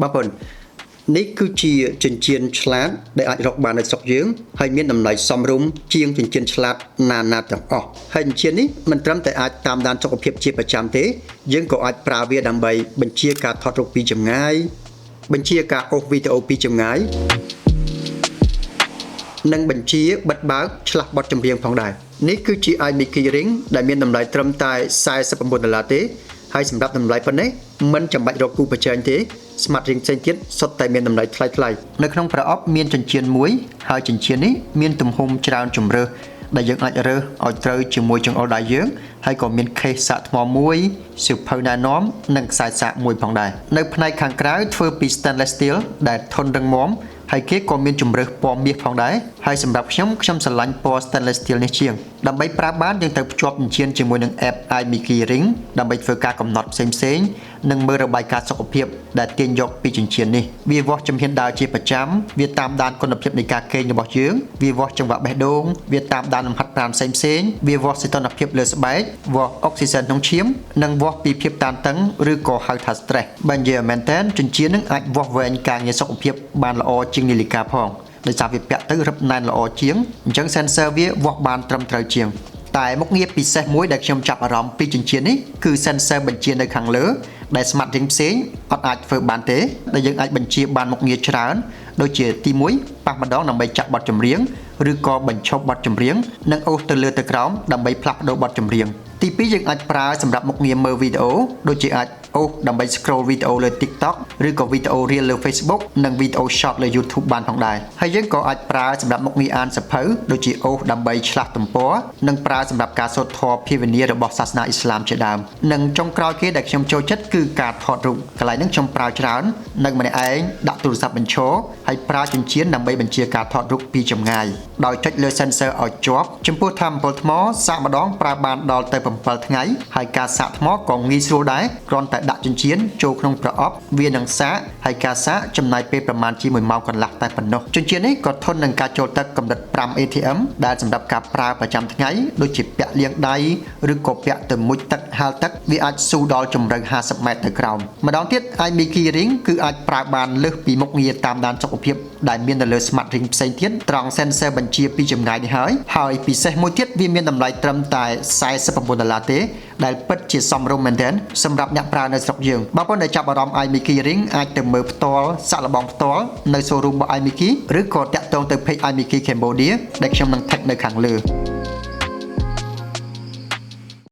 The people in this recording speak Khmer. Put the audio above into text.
បងប្អូននេះគឺជាចិញ្ចៀនឆ្លាតដែលអាចរកបាននៅស្រុកយើងហើយមានតម្លៃសមរម្យជាងចិញ្ចៀនឆ្លាតណាណាទាំងអស់ហើយចិញ្ចៀននេះមិនត្រឹមតែអាចតាមដានសុខភាពជាប្រចាំទេយើងក៏អាចប្រើវាដើម្បីបញ្ជាការថតរូបពីចម្ងាយបញ្ជាការអូសវីដេអូពីចម្ងាយ និងបញ្ជាបិទបើកឆ្លាស់បទចម្រៀងផងដែរនេះគឺជា iMickey Ring ដែលមានតម្លៃត្រឹមតែ49ដុល្លារទេហើយសម្រាប់តម្លៃប៉ុណ្ណេះមិនចាំបាច់រកគូប្រជែងទេ Smart Ring ផ្សេងទៀតសុទ្ធតែមានតម្លៃថ្លៃៗនៅក្នុងប្រអប់មានចិញ្ចៀនមួយហើយចិញ្ចៀននេះមានទំហំច្រើនជម្រើសដែលយើងអាចរើសឲ្យត្រូវជាមួយចង្អុលដៃយើងហើយក៏មាន case សាកថ្មមួយសៀវភៅណែនាំនិងខ្សែសាកមួយផងដែរនៅផ្នែកខាងក្រៅធ្វើពី stainless steel ដែលធន់រឹងមាំហើយគេក៏មានជម្រើសពណ៌មាសផងដែរហើយសម្រាប់ខ្ញុំខ្ញុំស្រឡាញ់ពណ៌ stainless steel នេះជាងដើម្បីប្រើបានយើងត្រូវភ្ជាប់ចិញ្ចៀនជាមួយនឹង app iMickey Ring ដើម្បីធ្វើការកំណត់ផ្សេងៗនិងមើលរបាយការណ៍សុខភាពដែលទាញយកពីចិញ្ចៀននេះវាវាស់ជំហានដើរជាប្រចាំវាតាមដានគុណភាពនៃការគេងរបស់យើងវាវាស់ចង្វាក់បេះដូងវាតាមដានលំហាត់ប្រាណផ្សេងៗវាវាស់សីតុណ្ហភាពលើស្បែកវាស់អុកស៊ីសែនក្នុងឈាមនិងវាស់ពីភាពតានតឹងឬក៏ហៅថា stress បើនិយាយឲ្យមែនតើចិញ្ចៀននឹងអាចវាស់វែងការងារសុខភាពបានល្អជាងនាឡិកាផងដោយសារវាពាក់ទៅរឹបណែនល្អជាងអញ្ចឹង sensor វាវាស់បានត្រឹមត្រូវជាងតែមុខងារពិសេសមួយដែលខ្ញុំចាប់អារម្មណ៍ពីចិញ្ចៀននេះគឺ sensor បញ្ជានៅខាងលើដែល smart ring ផ្សេងអត់អាចធ្វើបានទេដែលយើងអាចបញ្ជាបានមុខងារច្រើនដូចជាទី1ប៉ះម្ដងដើម្បីចាក់បទចម្រៀងឬក៏បញ្ឈប់បទចម្រៀងនិងអូសទៅលើទៅក្រោមដើម្បីផ្លាស់ប្ដូរបទចម្រៀងទី2យើងអាចប្រើសម្រាប់មុខងារមើលវីដេអូដូចជាអាចអូសដើម្បី scroll វីដេអូលើ TikTok ឬក៏វីដេអូ Reel លើ Facebook និងវីដេអូ Short លើ YouTube បានផងដែរហើយយើងក៏អាចប្រើសម្រាប់មុខងារអានសៀវភៅដូចជាអូសដើម្បីឆ្លាស់ទំព័រនិងប្រើសម្រាប់ការសូត្រធម៌ភាវនារបស់សាសនាអ៊ីស្លាមជាដើមនិងចុងក្រោយគេដែលខ្ញុំចូលចិត្តគឺការថតរូបកន្លែងហ្នឹងខ្ញុំប្រើច្រើននៅម្នាក់ឯងដាក់ទូរស័ព្ទបញ្ឈរហើយប្រើចិញ្ចៀនដើម្បីបញ្ជាការថតរូបពីចម្ងាយដោយចុចលើ sensor ឲ្យជាប់ចំពោះថាមពលថ្មសាកម្ដងប្រើបានដល់ទៅ7ថ្ងៃហើយការសាកថ្មក៏ងាយស្រួលដែរគ្រាន់តែដាក់ចិញ្ចៀនចូលក្នុងប្រអប់វានឹងសាកហើយការសាកចំណាយពេលប្រមាណជា1ម៉ោងកន្លះតែប៉ុណ្ណោះចិញ្ចៀននេះក៏ធន់នឹងការចូលទឹកកម្រិត5 ATM ដែលសម្រាប់ការប្រើប្រចាំថ្ងៃដូចជាពាក់លាងដៃឬក៏ពាក់ទៅមុជទឹកហាលទឹកវាអាចស៊ូដល់ជម្រៅ50ម៉ែត្រទៅក្រោមម្ដងទៀត iMickey Ring គឺអាចប្រើបានលើសពីមុខងារតាមដានសុខភាពដែលមាននៅលើ Smart Ring ផ្សេងទៀតត្រង់ sensor បញ្ជាពីចម្ងាយនេះហើយហើយពិសេសមួយទៀតវាមានតម្លៃត្រឹមតែ49ដុល្លារទេដែលពិតជាសមរម្យមែនទែនសម្រាប់អ្នកប្រើនៅស្រុកយើងបងប្អូនដែលចាប់អារម្មណ៍ iMickey Ring អាចទៅមើលផ្ទាល់សាកល្បងផ្ទាល់នៅ showroom របស់ iMickey ឬក៏តាក់ទងទៅ page iMickey Cambodia ដែលខ្ញុំនឹង tag នៅខាងលើ។